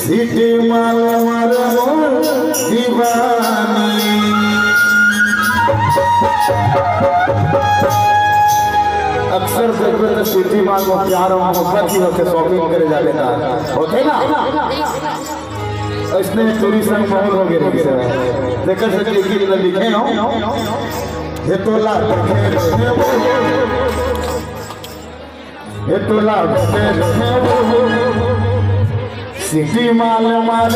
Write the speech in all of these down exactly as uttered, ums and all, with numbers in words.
City माल मार मोर दीवानी। अक्सर देखबे तो सिटी माल में प्यार और मोहब्बत ही होके shopping करे जाबे ना, होथे ना? इसने टूरी संग माहौल हो गया। देखा सर, एक ही लिखे हो, ये तो ला, ये तो ला, सिटी माल मार।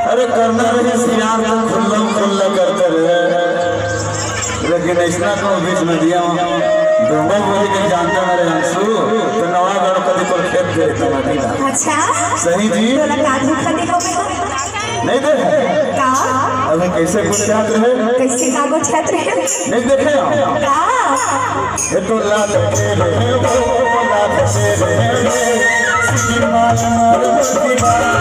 अरे करना रहिस यार, तो खुल्ला खुल्ला करते रहे, लेकिन ऐसा तो बीच में दिया डोंगा बोली के जानते मेरे अंशु, तो नवागढ़ को देखो खेत दे देता मैं। अच्छा? सही जी। तोला का दुख दिखो बेटा? नहीं देखे? का? अबे कैसे गोठियात रहे? कैसे का गोठियात रहे? नहीं देखे हो? का? ये तो लाल के रहे, वो लाल के रहे, सिटी मार मार दीवाना।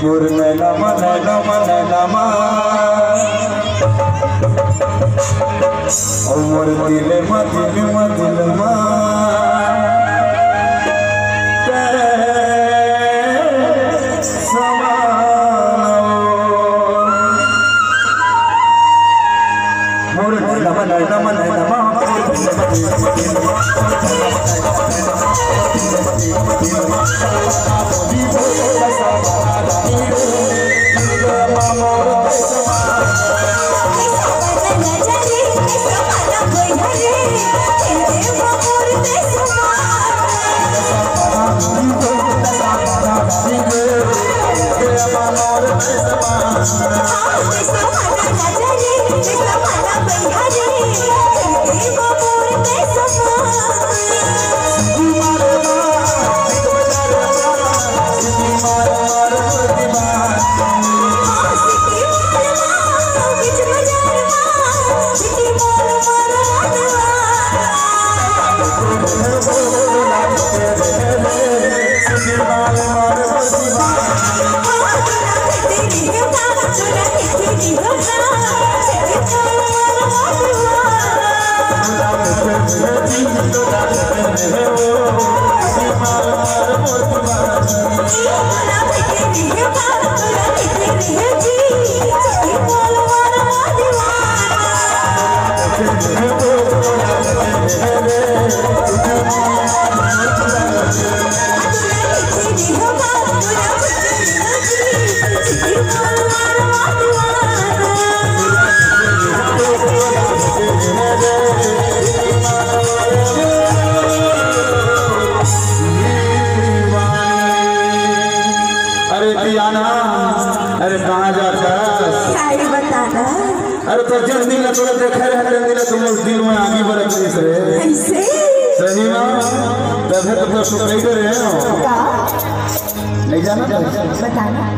मोर नैना मा, नैना मा, नैना मा, ओ मोर दिल मा, दिल मा, दिल मा, तैं समा। मोर नैना मा, नैना मा, नैना मा। अरे पियाना, अरे कहाँ जाता? क्या ही बताना। अरे तो जिस दिन ला तोला देखे रहे, दिन ला तुम उस दिल में आगी बरत रही से। कैसे? सही माँ, तभी तो, तो सुनाई दे रहे हो। का? नहीं जाना? बताना।